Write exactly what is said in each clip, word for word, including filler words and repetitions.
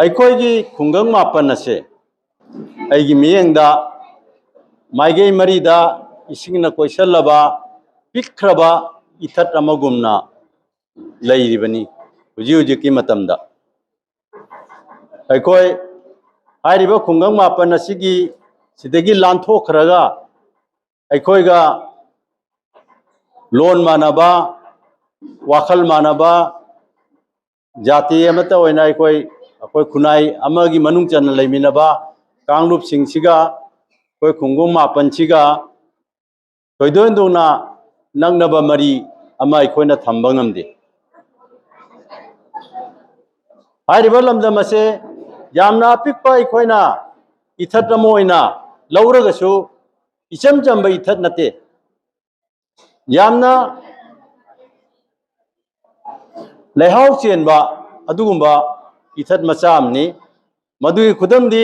ꯑꯩꯈꯣꯏꯒꯤ ꯈꯨꯡꯒꯪ ꯃꯥꯄꯟ ꯑꯁꯦ ꯑꯩꯒꯤ ꯃꯤꯠꯌꯦꯡꯗ ꯃꯥꯏꯀꯩ ꯃꯔꯤꯗ ꯏꯁꯤꯡꯅ ꯀꯣꯏꯁꯜꯂꯕ ꯄꯤꯛꯈ꯭ꯔꯕ ꯏꯊꯠ ꯑꯃꯒꯨꯝꯅ ꯂꯩꯔꯤꯕꯅꯤ ꯍꯧꯖꯤꯛ ꯍꯧꯖꯤꯛꯀꯤ ꯃꯇꯝꯗ꯫ ꯑꯩꯈꯣꯏ ꯍꯥꯏꯔꯤꯕ ꯈꯨꯡꯒꯪ ꯃꯥꯄꯟ ꯑꯁꯤꯒꯤ ꯁꯤꯗꯒꯤ ꯂꯥꯟꯊꯣꯛꯈ꯭ꯔꯒ ꯑꯩꯈꯣꯏꯒ ꯂꯣꯟ ꯃꯥꯟꯅꯕ, ꯋꯥꯈꯜ ꯃꯥꯟꯅꯕ, ꯖꯥꯇꯤ ꯑꯃꯠꯇ ꯑꯣꯏꯅ ꯑꯩꯈꯣꯏ, ꯑꯩꯈꯣꯏ ꯈꯨꯟꯅꯥꯏ ꯑꯃꯒꯤ ꯃꯅꯨꯡ ꯆꯟꯅ ꯂꯩꯃꯤꯟꯅꯕ ꯀꯥꯡꯂꯨꯞꯁꯤꯡꯁꯤꯒ, ꯑꯩꯈꯣꯏ ꯈꯨꯡꯒꯪ ꯃꯥꯄꯟꯁꯤꯒ ꯊꯣꯏꯗꯣꯛ ꯍꯦꯟꯗꯣꯛꯅ ꯅꯛꯅꯕ ꯃꯔꯤ ꯑꯃ ꯑꯩꯈꯣꯏꯅ ꯊꯝꯕ ꯉꯝꯗꯦ꯫ ꯍꯥꯏꯔꯤꯕ ꯂꯝꯗꯝ ꯑꯁꯦ ꯌꯥꯝꯅ ꯑꯄꯤꯛꯄ ꯑꯩꯈꯣꯏꯅ ꯏꯊꯠ ꯑꯃ ꯑꯣꯏꯅ ꯂꯧꯔꯒꯁꯨ, ꯏꯆꯝ ꯆꯝꯕ ꯏꯊꯠ ꯅꯠꯇꯦ, ꯌꯥꯝꯅ ꯂꯩꯍꯥꯎ ꯆꯦꯟꯕ ꯑꯗꯨꯒꯨꯝꯕ ꯏꯊꯠ ꯃꯆꯥ ꯑꯃꯅꯤ꯫ ꯃꯗꯨꯒꯤ ꯈꯨꯗꯝꯗꯤ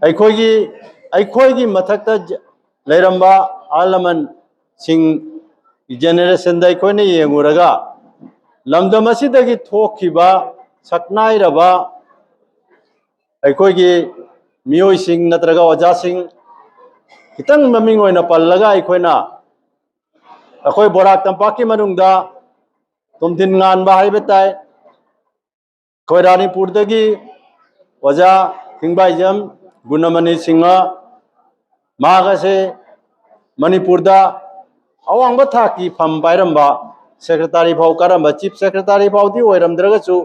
ꯑꯩꯈꯣꯏꯒꯤ, ꯑꯩꯈꯣꯏꯒꯤ ꯃꯊꯛꯇ ꯂꯩꯔꯝꯕ ꯑꯍꯜ ꯂꯃꯟꯁꯤꯡ, ꯖꯦꯅꯦꯔꯦꯁꯟꯗ ꯑꯩꯈꯣꯏꯅ ꯌꯦꯡꯉꯨꯔꯒ, ꯂꯝꯗꯝ ꯑꯁꯤꯗꯒꯤ ꯊꯣꯛꯈꯤꯕ ꯁꯛꯅꯥꯏꯔꯕ ꯑꯩꯈꯣꯏꯒꯤ ꯃꯤꯑꯣꯏꯁꯤꯡ ꯅꯠꯇ꯭ꯔꯒ ꯑꯣꯖꯥꯁꯤꯡ ꯈꯤꯇꯪ ꯃꯃꯤꯡ ꯑꯣꯏꯅ ꯄꯜꯂꯒ, ꯑꯩꯈꯣꯏꯅ, ꯑꯩꯈꯣꯏ ꯕꯣꯔꯥꯛ ꯇꯝꯄꯥꯛꯀꯤ ꯃꯅꯨꯡꯗ ꯇꯣꯝꯊꯤꯟ ꯉꯥꯟꯕ ꯍꯥꯏꯕ ꯇꯥꯏ, ꯑꯩꯈꯣꯏ ꯔꯥꯅꯤꯄꯨꯔꯗꯒꯤ ꯑꯣꯖꯥ ꯊꯤꯡꯕꯥꯏꯖꯝ ꯒꯨꯅꯃꯅꯤ ꯁꯤꯡꯍ, ꯃꯍꯥꯛ ꯑꯁꯦ ꯃꯅꯤꯄꯨꯔꯗ ꯑꯋꯥꯡꯕ ꯊꯥꯛꯀꯤ ꯐꯝ ꯄꯥꯏꯔꯝꯕ, ꯁꯦꯀ꯭ꯔꯦꯇꯥꯔꯤ ꯐꯥꯎ ꯀꯥꯔꯝꯕ, ꯆꯤꯐ ꯁꯦꯀ꯭ꯔꯦꯇꯥꯔꯤ ꯐꯥꯎꯗꯤ ꯑꯣꯏꯔꯝꯗ꯭ꯔꯒꯁꯨ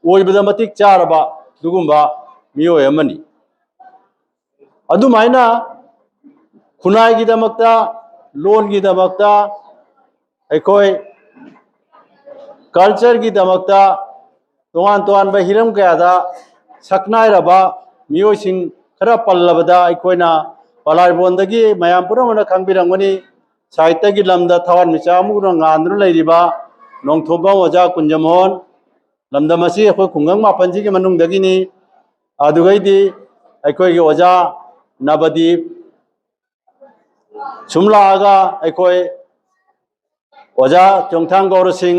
ꯑꯣꯏꯕꯗ ꯃꯇꯤꯛ ꯆꯥꯔꯕ ꯑꯗꯨꯒꯨꯝꯕ ꯃꯤꯑꯣꯏ ꯑꯃꯅꯤ꯫ ꯑꯗꯨꯃꯥꯏꯅ ꯈꯨꯟꯅꯥꯏꯒꯤꯗꯃꯛꯇ, ꯂꯣꯟꯒꯤꯗꯃꯛꯇ, ꯑꯩꯈꯣꯏ ꯀꯜꯆꯔꯒꯤꯗꯃꯛꯇ ꯇꯣꯉꯥꯟ ꯇꯣꯉꯥꯟꯕ ꯍꯤꯔꯝ ꯀꯌꯥꯗ ꯁꯛꯅꯥꯏꯔꯕ ꯃꯤꯑꯣꯏꯁꯤꯡ ꯈꯔ ꯄꯜꯂꯕꯗ, ꯑꯩꯈꯣꯏꯅ ꯄꯂꯥꯏꯕꯣꯟꯗꯒꯤ ꯃꯌꯥꯝ ꯄꯨꯝꯅꯃꯛꯅ ꯈꯪꯕꯤꯔꯝꯒꯅꯤ, ꯁꯥꯍꯤꯇ꯭ꯌꯒꯤ ꯂꯝꯗ ꯊꯋꯥꯟꯃꯤꯆꯥꯛ ꯑꯃꯒꯨꯝꯅ ꯉꯥꯟꯗꯨꯅ ꯂꯩꯔꯤꯕ ꯅꯣꯡꯊꯣꯝꯕꯝ ꯑꯣꯖꯥ ꯀꯨꯟꯖꯃꯣꯍꯟ, ꯂꯝꯗꯝ ꯑꯁꯤ ꯑꯩꯈꯣꯏ ꯈꯨꯡꯒꯪ ꯃꯥꯄꯟꯁꯤꯒꯤ ꯃꯅꯨꯡꯗꯒꯤꯅꯤ꯫ ꯑꯗꯨꯒꯩꯗꯤ ꯑꯩꯈꯣꯏꯒꯤ ꯑꯣꯖꯥ ꯅꯕꯗꯤꯞ, ꯁꯨꯝ ꯂꯥꯛꯑꯒ ꯑꯩꯈꯣꯏ ꯑꯣꯖꯥ ꯆꯣꯡꯊꯥꯡ ꯒꯧꯔ ꯁꯤꯡ,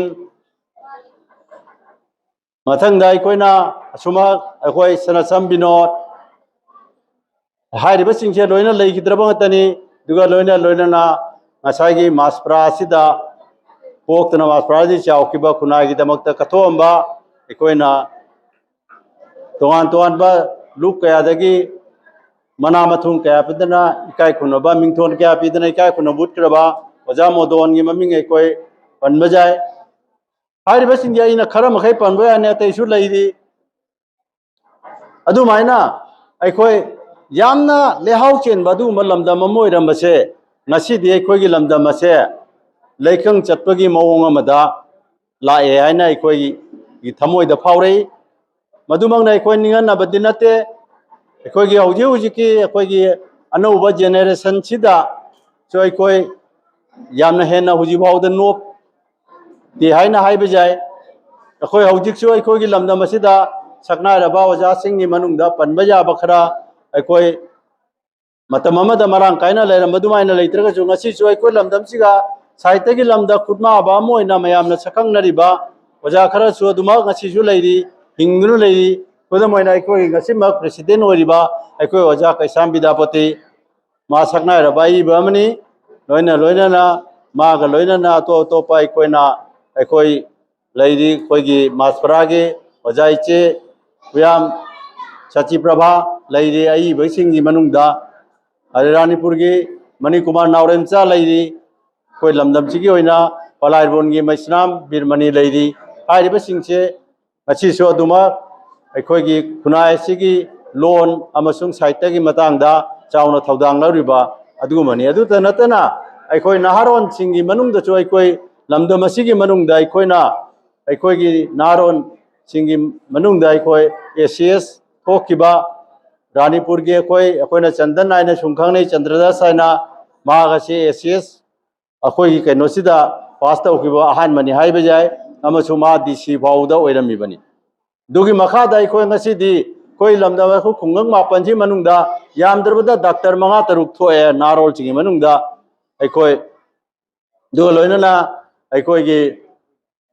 ꯃꯊꯪꯗ ꯑꯩꯈꯣꯏꯅ ꯑꯁꯨꯃꯛ ꯑꯩꯈꯣꯏ ꯁꯅꯥꯁꯝ ꯕꯤꯅꯣꯗ ꯍꯥꯏꯔꯤꯕꯁꯤꯡꯁꯦ ꯂꯣꯏꯅ ꯂꯩꯈꯤꯗ꯭ꯔꯕ ꯉꯥꯛꯇꯅꯤ꯫ ꯑꯗꯨꯒ ꯂꯣꯏꯅ ꯂꯣꯏꯅꯅ ꯉꯁꯥꯏꯒꯤ ꯃꯥꯁꯄ꯭ꯔꯥ ꯑꯁꯤꯗ ꯄꯣꯛꯇꯨꯅ ꯃꯥꯁꯄ꯭ꯔꯥꯁꯤ ꯆꯥꯎꯈꯤꯕ ꯈꯨꯟꯅꯥꯏꯒꯤꯗꯃꯛꯇ ꯀꯠꯊꯣꯛꯑꯝꯕ ꯑꯩꯈꯣꯏꯅ ꯇꯣꯉꯥꯟ ꯇꯣꯉꯥꯟꯕ ꯂꯨꯞ ꯀꯌꯥꯗꯒꯤ ꯃꯅꯥ ꯃꯊꯨꯝ ꯀꯌꯥ ꯄꯤꯗꯅ ꯏꯀꯥꯏ ꯈꯨꯝꯅꯕ, ꯃꯤꯡꯊꯣꯟ ꯀꯌꯥ ꯄꯤꯗꯅ ꯏꯀꯥꯏ ꯈꯨꯝꯅꯕ ꯎꯠꯈ꯭ꯔꯕ ꯑꯣꯖꯥ ꯃꯣꯗꯣꯟꯒꯤ ꯃꯃꯤꯡ ꯑꯩꯈꯣꯏ ꯄꯟꯕ ꯌꯥꯏ꯫ ꯍꯥꯏꯔꯤꯕꯁꯤꯡꯁꯦ ꯑꯩꯅ ꯈꯔ ꯃꯈꯩ ꯄꯟꯕ ꯌꯥꯅꯤ, ꯑꯇꯩꯁꯨ ꯂꯩꯔꯤ꯫ ꯑꯗꯨꯃꯥꯏꯅ ꯑꯩꯈꯣꯏ ꯌꯥꯝꯅ ꯂꯩꯍꯥꯎ ꯆꯦꯟꯕ ꯑꯗꯨꯒꯨꯝꯕ ꯂꯝꯗꯝ ꯑꯃ ꯑꯣꯏꯔꯝꯕꯁꯦ, ꯉꯁꯤꯗꯤ ꯑꯩꯈꯣꯏꯒꯤ ꯂꯝꯗꯝ ꯑꯁꯦ ꯂꯩꯀꯪ ꯆꯠꯄꯒꯤ ꯃꯑꯣꯡ ꯑꯃꯗ ꯂꯥꯛꯑꯦ ꯍꯥꯏꯅ ꯑꯩꯈꯣꯏꯒꯤ ꯊꯃꯣꯏꯗ ꯐꯥꯎꯔꯛꯏ꯫ ꯃꯗꯨꯃꯛꯅ ꯑꯩꯈꯣꯏ ꯅꯤꯡꯍꯟꯅꯕꯗꯤ ꯅꯠꯇꯦ꯫ ꯑꯩꯈꯣꯏꯒꯤ ꯍꯧꯖꯤꯛ ꯍꯧꯖꯤꯛꯀꯤ ꯑꯩꯈꯣꯏꯒꯤ ꯑꯅꯧꯕ ꯖꯦꯅꯦꯔꯦꯁꯟꯁꯤꯗꯁꯨ ꯑꯩꯈꯣꯏ ꯌꯥꯝꯅ ꯍꯦꯟꯅ ꯍꯧꯖꯤꯛ ꯐꯥꯎꯗ ꯅꯣꯞꯇꯦ ꯍꯥꯏꯅ ꯍꯥꯏꯕ ꯌꯥꯏ꯫ ꯑꯩꯈꯣꯏ ꯍꯧꯖꯤꯛꯁꯨ ꯑꯩꯈꯣꯏꯒꯤ ꯂꯝꯗꯝ ꯑꯁꯤꯗ ꯁꯛꯅꯥꯏꯔꯕ ꯑꯣꯖꯥꯁꯤꯡꯒꯤ ꯃꯅꯨꯡꯗ ꯄꯟꯕ ꯌꯥꯕ ꯈꯔ ꯑꯩꯈꯣꯏ ꯃꯇꯝ ꯑꯃꯗ ꯃꯔꯥꯡ ꯀꯥꯏꯅ ꯂꯩꯔꯝꯕ ꯑꯗꯨꯃꯥꯏꯅ ꯂꯩꯇ꯭ꯔꯒꯁꯨ, ꯉꯁꯤꯁꯨ ꯑꯩꯈꯣꯏ ꯂꯝꯗꯝꯁꯤꯒ ꯁꯥꯍꯤꯇ꯭ꯌꯒꯤ ꯂꯝꯗ ꯈꯨꯠꯃꯥꯕ ꯑꯃ ꯑꯣꯏꯅ ꯃꯌꯥꯝꯅ ꯁꯛꯈꯪꯅꯔꯤꯕ ꯑꯣꯖꯥ ꯈꯔꯁꯨ ꯑꯗꯨꯃꯛ ꯉꯁꯤꯁꯨ ꯂꯩꯔꯤ, ꯍꯤꯡꯗꯨꯅ ꯂꯩꯔꯤ꯫ ꯈꯨꯗꯝ ꯑꯣꯏꯅ, ꯑꯩꯈꯣꯏꯒꯤ ꯉꯁꯤꯃꯛ ꯄ꯭ꯔꯦꯁꯤꯗꯦꯟ ꯑꯣꯏꯔꯤꯕ ꯑꯩꯈꯣꯏ ꯑꯣꯖꯥ ꯀꯩꯁꯥꯝ ꯕꯤꯗ꯭ꯌꯥꯄꯇꯤ, ꯃꯥ ꯁꯛꯅꯥꯏꯔꯕ ꯑꯏꯕ ꯑꯃꯅꯤ꯫ ꯂꯣꯏꯅ ꯂꯣꯏꯅꯅ ꯃꯥꯒ ꯂꯣꯏꯅꯅ ꯑꯇꯣꯞ ꯑꯇꯣꯞꯄ ꯑꯩꯈꯣꯏꯅ, ꯑꯩꯈꯣꯏ ꯂꯩꯔꯤ, ꯑꯩꯈꯣꯏꯒꯤ ꯃꯥꯁꯄ꯭ꯔꯥꯒꯤ ꯑꯣꯖꯥ ꯏꯆꯦ ꯈꯨꯌꯥꯝ ꯁꯆꯤꯄ꯭ꯔꯚꯥ ꯂꯩꯔꯤ, ꯑꯏꯕꯁꯤꯡꯒꯤ ꯃꯅꯨꯡꯗ ꯑꯗꯩ ꯔꯥꯅꯤꯄꯨꯔꯒꯤ ꯃꯅꯤꯀꯨꯃꯥꯔ ꯅꯥꯎꯔꯦꯝꯆꯥ ꯂꯩꯔꯤ, ꯑꯩꯈꯣꯏ ꯂꯝꯗꯝꯁꯤꯒꯤ ꯑꯣꯏꯅ ꯄꯂꯥꯏꯔꯣꯟꯒꯤ ꯃꯩꯁꯅꯥꯝ ꯕꯤꯔꯃꯅꯤ ꯂꯩꯔꯤ꯫ ꯍꯥꯏꯔꯤꯕꯁꯤꯡꯁꯦ ꯉꯁꯤꯁꯨ ꯑꯗꯨꯃꯛ ꯑꯩꯈꯣꯏꯒꯤ ꯈꯨꯟꯅꯥꯏ ꯑꯁꯤꯒꯤ ꯂꯣꯟ ꯑꯃꯁꯨꯡ ꯁꯥꯍꯤꯇ꯭ꯌꯒꯤ ꯃꯇꯥꯡꯗ ꯆꯥꯎꯅ ꯊꯧꯗꯥꯡ ꯂꯧꯔꯤꯕ ꯑꯗꯨꯒꯨꯝꯕꯅꯤ꯫ ꯑꯗꯨꯇ ꯅꯠꯇꯅ ꯑꯩꯈꯣꯏ ꯅꯍꯥꯔꯣꯟꯁꯤꯡꯒꯤ ꯃꯅꯨꯡꯗꯁꯨ, ꯑꯩꯈꯣꯏ ꯂꯝꯗꯝ ꯑꯁꯤꯒꯤ ꯃꯅꯨꯡꯗ ꯑꯩꯈꯣꯏꯅ, ꯑꯩꯈꯣꯏꯒꯤ ꯅꯍꯥꯔꯣꯟꯁꯤꯡꯒꯤ ꯃꯅꯨꯡꯗ ꯑꯩꯈꯣꯏ ꯑꯦ ꯁꯤ ꯑꯦꯁ ꯊꯣꯛꯈꯤꯕ ꯔꯥꯅꯤꯄꯨꯔꯒꯤ ꯑꯩꯈꯣꯏ, ꯑꯩꯈꯣꯏꯅ ꯆꯟꯗꯟ ꯍꯥꯏꯅ ꯁꯨꯝ ꯈꯪꯅꯩ, ꯆꯟꯗ꯭ꯔꯗꯥꯁ ꯍꯥꯏꯅ, ꯃꯍꯥꯛ ꯑꯁꯤ ꯑꯦ ꯁꯤ ꯑꯦꯁ ꯑꯩꯈꯣꯏꯒꯤ ꯀꯩꯅꯣꯁꯤꯗ ꯄꯥꯁ ꯇꯧꯈꯤꯕ ꯑꯍꯥꯟꯕꯅꯤ ꯍꯥꯏꯕ ꯌꯥꯏ꯫ ꯑꯃꯁꯨꯡ ꯃꯥ ꯗꯤ ꯁꯤ ꯐꯥꯎꯕꯗ ꯑꯣꯏꯔꯝꯃꯤꯕꯅꯤ꯫ ꯑꯗꯨꯒꯤ ꯃꯈꯥꯗ ꯑꯩꯈꯣꯏ ꯉꯁꯤꯗꯤ ꯑꯩꯈꯣꯏ ꯂꯝꯗꯝ ꯑꯩꯈꯣꯏ ꯈꯨꯡꯒꯪ ꯃꯥꯄꯟꯁꯤ ꯃꯅꯨꯡꯗ ꯌꯥꯝꯗ꯭ꯔꯕꯗ ꯗꯥꯛꯇꯔ ꯃꯉꯥ ꯇꯔꯨꯛ ꯊꯣꯛꯑꯦ ꯅꯍꯥꯔꯣꯜꯁꯤꯡꯒꯤ ꯃꯅꯨꯡꯗ꯫ ꯑꯩꯈꯣꯏ ꯑꯗꯨꯒ ꯂꯣꯏꯅꯅ ꯑꯩꯈꯣꯏꯒꯤ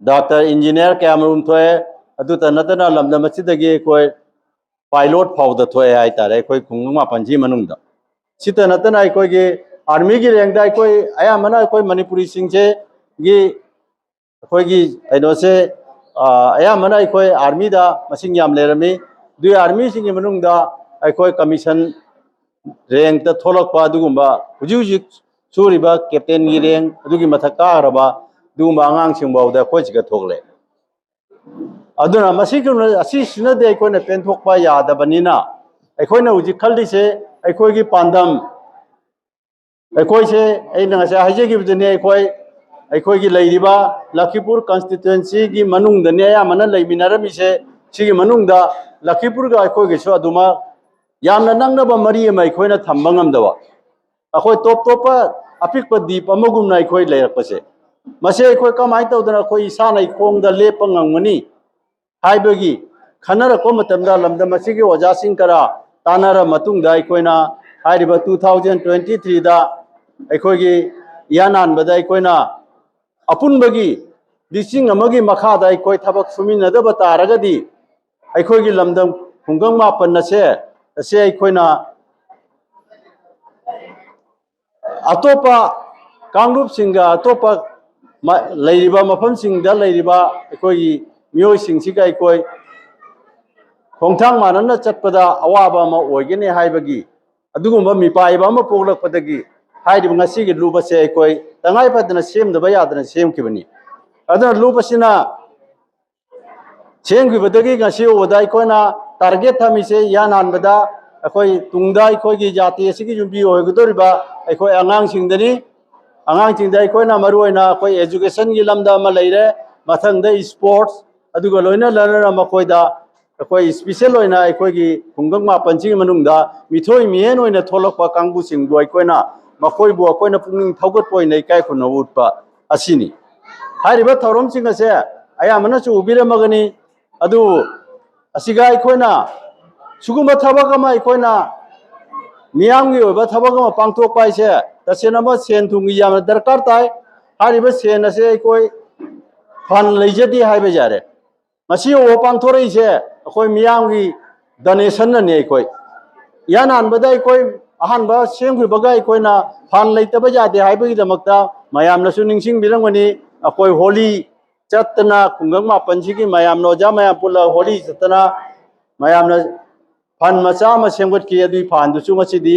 ꯗꯥꯛꯇꯔ, ꯏꯟꯖꯤꯅꯤꯌꯥꯔ ꯀꯌꯥꯃꯔꯨꯝ ꯊꯣꯛꯑꯦ, ꯑꯗꯨꯇ ꯅꯠꯇꯅ ꯂꯝꯗꯝ ꯑꯁꯤꯗꯒꯤ ꯑꯩꯈꯣꯏ ꯄꯥꯏꯂꯣꯠ ꯐꯥꯎꯗ ꯊꯣꯛꯑꯦ ꯍꯥꯏꯇꯥꯔꯦ, ꯑꯩꯈꯣꯏ ꯈꯨꯡꯒꯪ ꯃꯥꯄꯟꯁꯤꯒꯤ ꯃꯅꯨꯡꯗ꯫ ꯁꯤꯇ ꯅꯠꯇꯅ ꯑꯩꯈꯣꯏꯒꯤ ꯑꯥꯔꯃꯤꯒꯤ ꯔꯦꯡꯗ ꯑꯩꯈꯣꯏ ꯑꯌꯥꯝꯕꯅ ꯑꯩꯈꯣꯏ ꯃꯅꯤꯄꯨꯔꯤꯁꯤꯡꯁꯦꯒꯤ ꯑꯩꯈꯣꯏꯒꯤ ꯀꯩꯅꯣꯁꯦ, ꯑ, ꯑꯌꯥꯝꯕꯅ ꯑꯩꯈꯣꯏ ꯑꯥꯔꯃꯤꯗ ꯃꯁꯤꯡ ꯌꯥꯝ ꯂꯩꯔꯝꯃꯤ꯫ ꯑꯗꯨꯒꯤ ꯑꯥꯔꯃꯤꯁꯤꯡꯒꯤ ꯃꯅꯨꯡꯗ ꯑꯩꯈꯣꯏ ꯀꯃꯤꯁꯟ ꯔꯦꯡꯇ ꯊꯣꯛꯂꯛꯄ ꯑꯗꯨꯒꯨꯝꯕ, ꯍꯧꯖꯤꯛ ꯍꯧꯖꯤꯛ ꯁꯨꯔꯤꯕ ꯀꯦꯞꯇꯦꯟꯒꯤ ꯔꯦꯡ ꯑꯗꯨꯒꯤ ꯃꯊꯛ ꯀꯥꯈ꯭ꯔꯕ ꯑꯗꯨꯒꯨꯝꯕ ꯑꯉꯥꯡꯁꯤꯡ ꯐꯥꯎꯗ ꯑꯩꯈꯣꯏ ꯁꯤꯒ ꯊꯣꯛꯂꯦ꯫ ꯑꯗꯨꯅ ꯃꯁꯤꯒꯨꯝꯕ ꯑꯁꯤꯁꯤꯅꯗꯤ ꯑꯩꯈꯣꯏꯅ ꯄꯦꯟꯊꯣꯛꯄ ꯌꯥꯗꯕꯅꯤꯅ, ꯑꯩꯈꯣꯏꯅ ꯍꯧꯖꯤꯛ ꯈꯜꯂꯤꯁꯦ, ꯑꯩꯈꯣꯏꯒꯤ ꯄꯥꯟꯗꯝ, ꯑꯩꯈꯣꯏꯁꯦ, ꯑꯩꯅ ꯉꯁꯥꯏ ꯍꯥꯏꯖꯈꯤꯕꯗꯨꯅꯤ, ꯑꯩꯈꯣꯏ, ꯑꯩꯈꯣꯏꯒꯤ ꯂꯩꯔꯤꯕ ꯂꯈꯤꯄꯨꯔ ꯀꯟꯁꯇꯤꯇ꯭ꯋꯦꯟꯁꯤꯒꯤ ꯃꯅꯨꯡꯗꯅꯦ ꯑꯌꯥꯝꯕꯅ ꯂꯩꯃꯤꯟꯅꯔꯝꯃꯤꯁꯦ꯫ ꯁꯤꯒꯤ ꯃꯅꯨꯡꯗ ꯂꯈꯤꯄꯨꯔꯒ ꯑꯩꯈꯣꯏꯒꯤꯁꯨ ꯑꯗꯨꯃꯛ ꯌꯥꯝꯅ ꯅꯛꯅꯕ ꯃꯔꯤ ꯑꯃ ꯑꯩꯈꯣꯏꯅ ꯊꯝꯕ ꯉꯝꯗꯕ, ꯑꯩꯈꯣꯏ ꯇꯣꯞ ꯇꯣꯞꯄ ꯑꯄꯤꯛꯄ ꯗꯤꯞ ꯑꯃꯒꯨꯝꯅ ꯑꯩꯈꯣꯏ ꯂꯩꯔꯛꯄꯁꯦ, ꯃꯁꯤ ꯑꯩꯈꯣꯏ ꯀꯃꯥꯏꯅ ꯇꯧꯗꯅ ꯑꯩꯈꯣꯏ ꯏꯁꯥꯅ ꯏꯈꯣꯡꯗ ꯂꯦꯞꯄ ꯉꯝꯒꯅꯤ ꯍꯥꯏꯕꯒꯤ ꯈꯟꯅꯔꯛꯄ ꯃꯇꯝꯗ, ꯂꯝꯗꯝ ꯑꯁꯤꯒꯤ ꯑꯣꯖꯥꯁꯤꯡ ꯈꯔ ꯇꯥꯟꯅꯔ ꯃꯇꯨꯡꯗ, ꯑꯩꯈꯣꯏꯅ ꯍꯥꯏꯔꯤꯕ two thousand twenty threeꯗ ꯑꯩꯈꯣꯏꯒꯤ ꯏꯍꯥꯟ ꯍꯥꯟꯕꯗ ꯑꯩꯈꯣꯏꯅ ꯑꯄꯨꯟꯕꯒꯤ ꯂꯤꯁꯤꯡ ꯑꯃꯒꯤ ꯃꯈꯥꯗ ꯑꯩꯈꯣꯏ ꯊꯕꯛ ꯁꯨꯃꯤꯟꯅꯗꯕ ꯇꯥꯔꯒꯗꯤ, ꯑꯩꯈꯣꯏꯒꯤ ꯂꯝꯗꯝ ꯈꯨꯡꯒꯪ ꯃꯥꯄꯟ ꯑꯁꯦ, ꯑꯁꯦ ꯑꯩꯈꯣꯏꯅ ꯑꯇꯣꯞꯄ ꯀꯥꯡꯂꯨꯞꯁꯤꯡꯒ, ꯑꯇꯣꯞꯄ ꯃ-, ꯂꯩꯔꯤꯕ ꯃꯐꯝꯁꯤꯡꯗ ꯂꯩꯔꯤꯕ ꯑꯩꯈꯣꯏꯒꯤ ꯃꯤꯑꯣꯏꯁꯤꯡꯁꯤꯒ ꯑꯩꯈꯣꯏ ꯈꯣꯡꯊꯥꯡ ꯃꯥꯟꯅꯅ ꯆꯠꯄꯗ ꯑꯋꯥꯕ ꯑꯃ ꯑꯣꯏꯒꯅꯤ ꯍꯥꯏꯕꯒꯤ ꯑꯗꯨꯒꯨꯝꯕ ꯃꯤꯄꯥꯏꯕ ꯑꯃ ꯄꯣꯛꯂꯛꯄꯗꯒꯤ, ꯍꯥꯏꯔꯤꯕ ꯉꯁꯤꯒꯤ ꯂꯨꯞ ꯑꯁꯦ ꯑꯩꯈꯣꯏ ꯇꯉꯥꯏ ꯐꯗꯅ ꯁꯦꯝꯗꯕ ꯌꯥꯗꯅ ꯁꯦꯝꯈꯤꯕꯅꯤ꯫ ꯑꯗꯨꯅ ꯂꯨꯞ ꯑꯁꯤꯅ ꯁꯦꯝꯈꯤꯕꯗꯒꯤ ꯉꯁꯤ ꯐꯥꯎꯕꯗ ꯑꯩꯈꯣꯏꯅ ꯇꯥꯔꯒꯦꯠ ꯊꯝꯃꯤꯁꯦ, ꯏꯍꯥꯟ ꯍꯥꯟꯕꯗ ꯑꯩꯈꯣꯏ ꯇꯨꯡꯗ ꯑꯩꯈꯣꯏꯒꯤ ꯖꯥꯇꯤ ꯑꯁꯤꯒꯤ ꯌꯨꯝꯕꯤ ꯑꯣꯏꯒꯗꯧꯔꯤꯕ ꯑꯩꯈꯣꯏ ꯑꯉꯥꯡꯁꯤꯡꯗꯅꯤ꯫ ꯑꯉꯥꯡꯁꯤꯡꯗ ꯑꯩꯈꯣꯏꯅ ꯃꯔꯨꯑꯣꯏꯅ ꯑꯩꯈꯣꯏ ꯑꯦꯖꯨꯀꯦꯁꯟꯒꯤ ꯂꯝꯗ ꯑꯃ ꯂꯩꯔꯦ, ꯃꯊꯪꯗ ꯏꯁꯄꯣꯔꯠꯁ, ꯑꯗꯨꯒ ꯂꯣꯏꯅ ꯂꯣꯏꯅꯅ ꯃꯈꯣꯏꯗ ꯑꯩꯈꯣꯏ ꯏꯁꯄꯤꯁꯦꯜ ꯑꯣꯏꯅ ꯑꯩꯈꯣꯏꯒꯤ ꯈꯨꯡꯒꯪ ꯃꯥꯄꯟꯁꯤꯒꯤ ꯃꯅꯨꯡꯗ ꯃꯤꯊꯣꯏ ꯃꯤꯍꯦꯟ ꯑꯣꯏꯅ ꯊꯣꯛꯂꯛꯄ ꯀꯥꯡꯕꯨꯁꯤꯡꯕꯨ ꯑꯩꯈꯣꯏꯅ, ꯃꯈꯣꯏꯕꯨ ꯑꯩꯈꯣꯏꯅ ꯄꯨꯛꯅꯤꯡ ꯊꯧꯒꯠꯄ ꯑꯣꯏꯅ ꯏꯀꯥꯏ ꯈꯨꯝꯅꯕ ꯎꯠꯄ ꯑꯁꯤꯅꯤ꯫ ꯍꯥꯏꯔꯤꯕ ꯊꯧꯔꯝꯁꯤꯡ ꯑꯁꯦ ꯑꯌꯥꯝꯕꯅꯁꯨ ꯎꯕꯤꯔꯝꯃꯒꯅꯤ꯫ ꯑꯗꯨꯕꯨ ꯑꯁꯤꯒ ꯑꯩꯈꯣꯏꯅ ꯁꯤꯒꯨꯝꯕ ꯊꯕꯛ ꯑꯃ ꯑꯩꯈꯣꯏꯅ ꯃꯤꯌꯥꯝꯒꯤ ꯑꯣꯏꯕ ꯊꯕꯛ ꯑꯃ ꯄꯥꯡꯊꯣꯛꯄ ꯍꯥꯏꯁꯦ, ꯇꯁꯦꯡꯅꯃꯛ ꯁꯦꯟ ꯊꯨꯝꯒꯤ ꯌꯥꯝꯅ ꯗꯔꯀꯥꯔ ꯇꯥꯏ꯫ ꯍꯥꯏꯔꯤꯕ ꯁꯦꯟ ꯑꯁꯦ ꯑꯩꯈꯣꯏ ꯐꯟ ꯂꯩꯖꯗꯦ ꯍꯥꯏꯕ ꯌꯥꯔꯦ꯫ ꯉꯁꯤ ꯎꯕ ꯄꯥꯡꯊꯣꯔꯛꯏꯁꯦ ꯑꯩꯈꯣꯏ ꯃꯤꯌꯥꯝꯒꯤ ꯗꯣꯅꯦꯁꯟꯅꯅꯤ꯫ ꯑꯩꯈꯣꯏ ꯏꯍꯥꯟ ꯍꯥꯟꯕꯗ ꯑꯩꯈꯣꯏ ꯑꯍꯥꯟꯕ ꯁꯦꯝꯈꯤꯕꯒ ꯑꯩꯈꯣꯏꯅ ꯐꯟ ꯂꯩꯇꯕ ꯌꯥꯗꯦ ꯍꯥꯏꯕꯒꯤꯗꯃꯛꯇ ꯃꯌꯥꯝꯅꯁꯨ ꯅꯤꯡꯁꯤꯡꯕꯤꯔꯝꯒꯅꯤ꯫ ꯑꯩꯈꯣꯏ ꯍꯣꯂꯤ ꯆꯠꯇꯅ ꯈꯨꯡꯒꯪ ꯃꯥꯄꯟꯁꯤꯒꯤ ꯃꯌꯥꯝꯅ, ꯑꯣꯖꯥ ꯃꯌꯥꯝ ꯄꯨꯜꯂꯒ ꯍꯣꯂꯤ ꯆꯠꯇꯅ ꯃꯌꯥꯝꯅ ꯐꯟ ꯃꯆꯥ ꯑꯃ ꯁꯦꯝꯒꯠꯈꯤ꯫ ꯑꯗꯨꯒꯤ ꯐꯟꯗꯨꯁꯨ ꯉꯁꯤꯗꯤ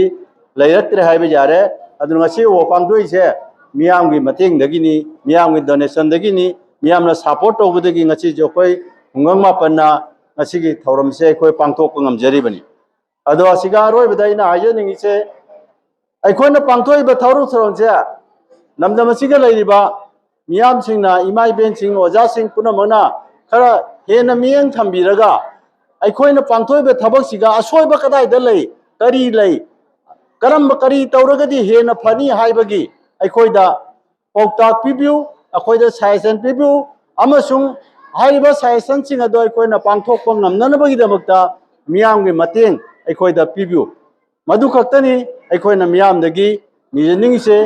ꯂꯩꯔꯛꯇ꯭ꯔꯦ ꯍꯥꯏꯕ ꯌꯥꯔꯦ꯫ ꯑꯗꯨꯅ ꯉꯁꯤ ꯎꯕ ꯄꯥꯡꯊꯣꯛꯏꯁꯦ ꯃꯤꯌꯥꯝꯒꯤ ꯃꯇꯦꯡꯗꯒꯤꯅꯤ, ꯃꯤꯌꯥꯝꯒꯤ ꯗꯣꯅꯦꯁꯟꯗꯒꯤꯅꯤ, ꯃꯤꯌꯥꯝꯅ ꯁꯄꯣꯔꯠ ꯇꯧꯕꯗꯒꯤ ꯉꯁꯤꯁꯨ ꯑꯩꯈꯣꯏ ꯈꯨꯡꯒꯪ ꯃꯥꯄꯟꯅ ꯉꯁꯤꯒꯤ ꯊꯧꯔꯝꯁꯦ ꯑꯩꯈꯣꯏ ꯄꯥꯡꯊꯣꯛꯄ ꯉꯝꯖꯔꯤꯕꯅꯤ꯫ ꯑꯗꯣ ꯑꯁꯤꯒ ꯑꯔꯣꯏꯕꯗ ꯑꯩꯅ ꯍꯥꯏꯖꯅꯤꯡꯉꯤꯁꯦ, ꯑꯩꯈꯣꯏꯅ ꯄꯥꯡꯊꯣꯛꯏꯕ ꯊꯧꯔꯝ ꯊꯧꯔꯝꯁꯦ ꯂꯝꯗꯝ ꯑꯁꯤꯗ ꯂꯩꯔꯤꯕ ꯃꯤꯌꯥꯝꯁꯤꯡꯅ, ꯏꯃꯥ ꯏꯕꯦꯟꯁꯤꯡ, ꯑꯣꯖꯥꯁꯤꯡ ꯄꯨꯝꯅꯃꯛꯅ ꯈꯔ ꯍꯦꯟꯅ ꯃꯤꯠꯌꯦꯡ ꯊꯝꯕꯤꯔꯒ ꯑꯩꯈꯣꯏꯅ ꯄꯥꯡꯊꯣꯛꯏꯕ ꯊꯕꯛꯁꯤꯒ ꯑꯁꯣꯏꯕ ꯀꯗꯥꯏꯗ ꯂꯩ, ꯀꯔꯤ ꯂꯩ, ꯀꯔꯝꯕ, ꯀꯔꯤ ꯇꯧꯔꯒꯗꯤ ꯍꯦꯟꯅ ꯐꯅꯤ ꯍꯥꯏꯕꯒꯤ ꯑꯩꯈꯣꯏꯗ ꯄꯥꯎꯇꯥꯛ ꯄꯤꯕꯤꯌꯨ, ꯑꯩꯈꯣꯏꯗ ꯁꯖꯦꯁꯟ ꯄꯤꯕꯤꯌꯨ, ꯑꯃꯁꯨꯡ ꯍꯥꯏꯔꯤꯕ ꯁꯖꯦꯁꯟꯁꯤꯡ ꯑꯗꯨ ꯑꯩꯈꯣꯏꯅ ꯄꯥꯡꯊꯣꯛꯄ ꯉꯝꯅꯅꯕꯒꯤꯗꯃꯛꯇ ꯃꯤꯌꯥꯝꯒꯤ ꯃꯇꯦꯡ ꯑꯩꯈꯣꯏꯗ ꯄꯤꯕꯤꯌꯨ꯫ ꯃꯗꯨ ꯈꯛꯇꯅꯤ ꯑꯩꯈꯣꯏꯅ ꯃꯤꯌꯥꯝꯗꯒꯤ ꯅꯤꯖꯅꯤꯡꯉꯤꯁꯦ꯫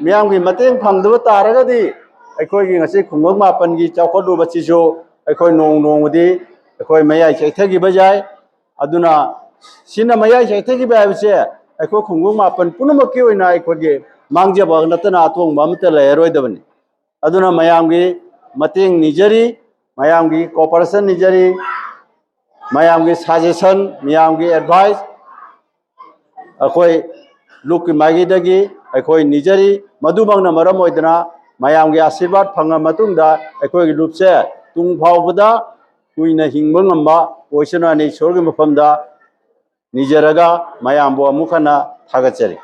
ꯃꯤꯌꯥꯝꯒꯤ ꯃꯇꯦꯡ ꯐꯪꯗꯕ ꯇꯥꯔꯒꯗꯤ ꯑꯩꯈꯣꯏꯒꯤ ꯉꯁꯤ ꯈꯨꯡꯒꯪ ꯃꯥꯄꯟꯒꯤ ꯆꯥꯎꯈꯠꯂꯨꯕꯁꯤꯁꯨ ꯑꯩꯈꯣꯏ ꯅꯣꯡ ꯅꯣꯡꯃꯗꯤ ꯑꯩꯈꯣꯏ ꯃꯌꯥꯏ ꯆꯩꯊꯈꯤꯕ ꯌꯥꯏ꯫ ꯑꯗꯨꯅ ꯁꯤꯅ ꯃꯌꯥꯏ ꯆꯩꯊꯈꯤꯕ ꯍꯥꯏꯕꯁꯦ ꯑꯩꯈꯣꯏ ꯈꯨꯡꯒꯪ ꯃꯥꯄꯟ ꯄꯨꯝꯅꯃꯛꯀꯤ ꯑꯣꯏꯅ ꯑꯩꯈꯣꯏꯒꯤ ꯃꯥꯡꯖꯕ ꯅꯠꯇꯅ ꯑꯇꯣꯡꯕ ꯑꯃꯠꯇ ꯂꯩꯔꯔꯣꯏꯗꯕꯅꯤ꯫ ꯑꯗꯨꯅ ꯃꯌꯥꯝꯒꯤ ꯃꯇꯦꯡ ꯅꯤꯖꯔꯤ, ꯃꯌꯥꯝꯒꯤ ꯀꯣꯑꯣꯄꯔꯦꯁꯟ ꯅꯤꯖꯔꯤ, ꯃꯌꯥꯝꯒꯤ ꯁꯖꯦꯁꯟ, ꯃꯌꯥꯝꯒꯤ ꯑꯦꯗꯚꯥꯏꯁ ꯑꯩꯈꯣꯏ ꯂꯨꯞꯀꯤ ꯃꯥꯏꯀꯩꯗꯒꯤ ꯑꯩꯈꯣꯏ ꯅꯤꯖꯔꯤ꯫ ꯃꯗꯨꯃꯛꯅ ꯃꯔꯝ ꯑꯣꯏꯗꯅ ꯃꯌꯥꯝꯒꯤ ꯑꯥꯁꯤꯔꯕꯥꯗ ꯐꯪꯉ ꯃꯇꯨꯡꯗ ꯑꯩꯈꯣꯏꯒꯤ ꯂꯨꯞꯁꯦ ꯇꯨꯡ ꯐꯥꯎꯕꯗ ꯀꯨꯏꯅ ꯍꯤꯡꯕ ꯉꯝꯕ ꯑꯣꯏꯁꯅꯨ ꯍꯥꯏꯅ ꯏꯁꯣꯔꯒꯤ ꯃꯐꯝꯗ ꯅꯤꯖꯔꯒ ꯃꯌꯥꯝꯕꯨ ꯑꯃꯨꯛ ꯍꯟꯅ ꯊꯥꯒꯠꯆꯔꯤ꯫